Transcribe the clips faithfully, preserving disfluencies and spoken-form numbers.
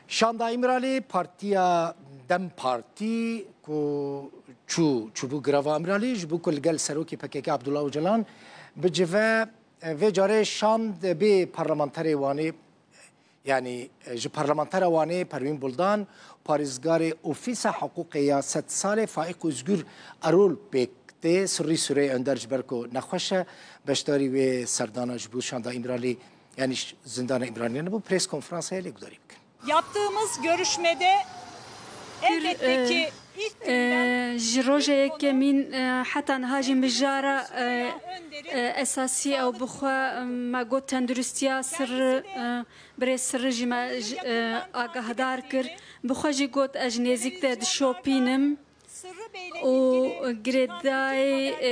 Şanda Îmralî, Partiya DEM Partî ku çû, çûbû girava Îmralî, ji bo ku li gel Serokê P K K Abdullah Ocalan bicive, vê carê şand bê parlamenterê Wanê, yanî ji parlamentera Wanê Perwîn Buldan, parêzgarê Ofîsa Hiqûqê ya Sed Salê Faîq Ozgur Erol pêk tê. Sirrî Süreyya Önder ji ber ku nexweş e, beşdarî wê serdana ji bo şanda Îmralî, yanî ş-, zindana Îmralî nebû, pres konferansê lê gudarî bikin. Yaptığımız görüşmede elbette ki ilk günden e, ji rojê yekemîn, e, heta niha jî mijara, e, e, esasî ew bi xwe, e, me got tenduristiya Sirri, e, birê Sirri jî me ji, e, agahdar kir. Bi xwe jî got ez ji nêzîk te dişopînim. Û girêdayî, e,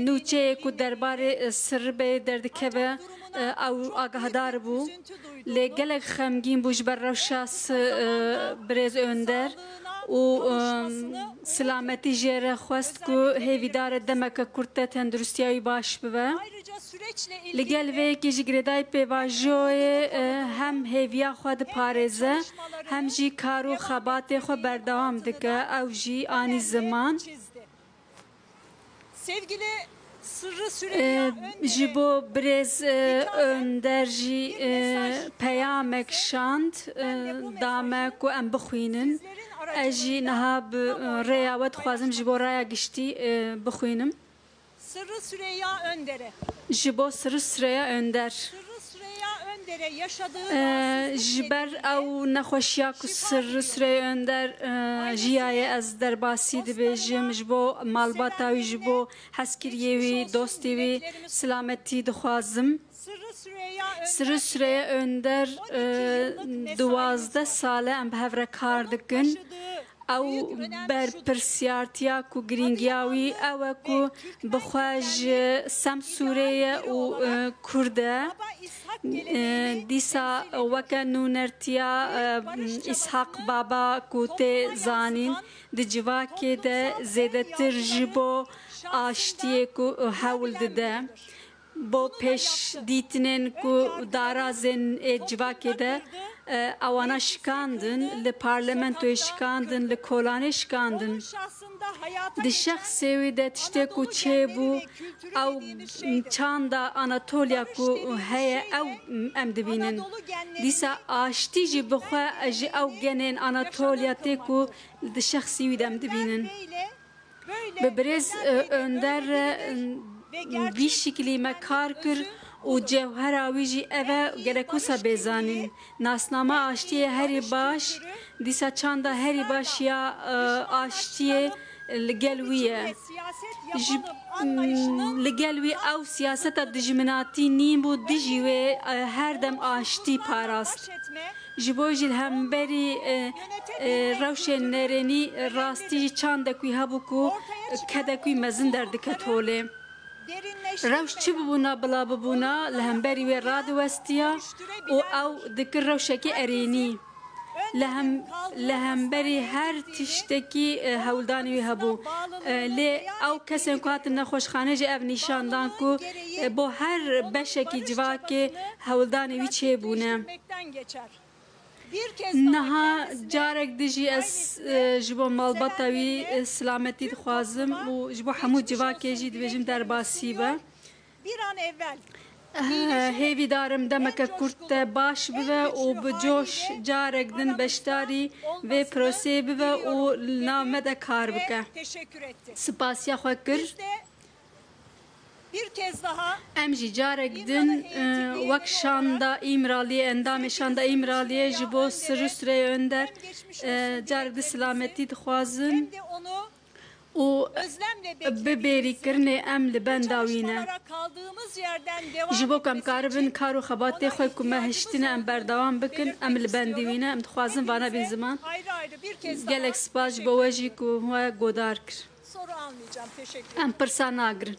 nûçeyê ku derbarê, e, Sirri Beyê derdikeve, e, ew agahdar bû. Lê gelek xemgîn bû ji ber rewşa si-, e, birêz Önder û, e, silametî jê re xwest ku hêvîdar e demeke kurt de tenduristiya wî baş bibe. Li gel vê yekê jî girêdayî pêvajoyê, e, hem hêviya xwe diparêze, hem jî kar û xebatê xwe berdewam dike. Ew jî anî ziman. Sevgili Sırrı Süreyya E, Önder'e ji bo birêz, e, Önder jî, e, peyamek şand, e, da me ku em bixwînin. Ez jî niha bi, e, rêya we dixwazim ji bo raya giştî, e, bixwînim. Sırrı Süreyya Önder'e. Ji bo Sirrî Süreyya Önder. Sırrı Süreyya Önder'e yaşadığı Ee, rahatsızlık ji ber nedeniyle ew nexweşiya ku şifa Sirrî diliyorum. Süreyya Önder, e, jiyaye, ez derbasî dibêjim. Ji bo malbata wî, ji bo hezkiriyê wî, dostê wî silametî dixwazim. Sirrî Süreyya Önder, e, duwazdeh sal e em bi hev re kar dikin. Ew berpirsiyartiya ku girîngiya wî ew e ku bi xwe ji Semsûrê ye û, e, Kurd e. E, dîsa weke nûnertiya, e, Îshak Baba ku tê zanîn, di civakê de zêdetir ji bo aştiyê ku hewl dide. Bo pêşdîtinên ku darazên ê civakê de, e, ewana şikandin, li parlamentoyê şikandin, li kolanê şikandin. Di şexsê wî de tiştê ku çêbû, ew çanda Anatoliya ku heye, ew em dibînin. Dîsa aştî jî bi xwe ji ew genên Anatoliya tê ku di şexsî wî de em dibînin. Bi birêz, e, Önder re, e, vî şiklî me kar kir û cewhera wî jî ev e, gerek wisa bê zanîn. Nasnama aştiyê herî baş, dîsa çanda herî baş ya, e, aştiyê li gel wî ye. Ji, li gel wî ew siyaseta dijminatî nîn bû, dijî wê, e, her dem aştî parast. Ji bo jî li hemberî, e, e, rewşên nerênî, e, rastî jî çandek wî hebû ku kedek wî mezin derdiket holê. Rewş çi bibûna bila bibûna, li hemberî wê radiwestiya û ew dikir rewşekî erênî. Li hem-, li hemberî her tiştekî, e, hewldanê wî hebû. E, lê ew kesên ku hatin nexweşxanê jî ev nîşan dan ku, e, bo her beşekî civakê hewldanê wî çêbûne. Niha carek din jî ez, e, ji bo malbata wî, e, silametî dixwazim û ji bo hemû civakê jî dibêjim derbasî be. Eh, hêvîdar im demeke kurt de baş bibe û bi coş carek din beşdarî vê proseyê bibe û li nav me de kar bike. Spasiya xwe kir. Em jî carek din, e, wek şanda Îmraliyê, endamê şanda Îmraliyê ji bo Sirrî Süreyya Önder, e, carek din silametî dixwazin û bi bêrîkirinê em li benda wî ne. Ji bo ku em karibin kar û xebatê xwe ku me hiştine em berdewam bikin, em li bendî wî ne, em dixwazin vana bîn ziman. Gelek spas ji bo we jî ku we godar kir. Em pirsa nagirin.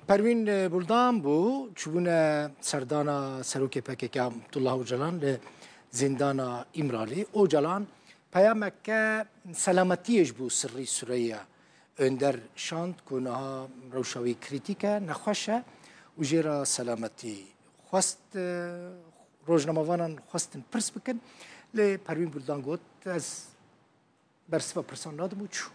Perwîn Buldan bû, çûbûne serdana Serokê P K K Abdullah Ocalan li zîndana Îmralî. Ocalan peyameke selametiyê ji bo Sirrî Süreyya Önder şand ku niha rewşa wî krîtîk e, nexweş e û jê re selametî xwest, e, rojnamevanan xwestin pirs bikin. Lê Perwîn Buldan got, ez bersiva pirsan nadim û çû.